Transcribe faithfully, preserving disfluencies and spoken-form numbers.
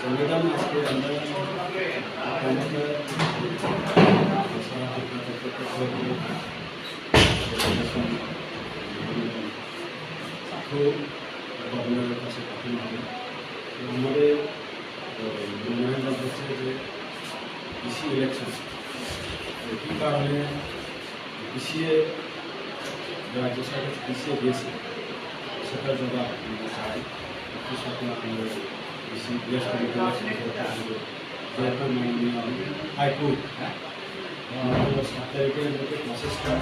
Madam, আজকে আমরা আপনাদের খুব গভর্নরের কাছে পাঠানো হবে। তো আমাদের, আহ, মনে হয় হচ্ছে যে ডিসি ইলেকশন, তো কি কারণে পিছিয়ে, রাজ্য সরকার পিছিয়ে গিয়েছে, সেটার জবাব আমরা চাই। বিশেষ করে আমরা ডিসি জিজ্ঞেস করি, যেহেতু মাননীয় হাইকোর্ট, হ্যাঁ, আমরা সাত তারিখের মধ্যে প্রসেসটা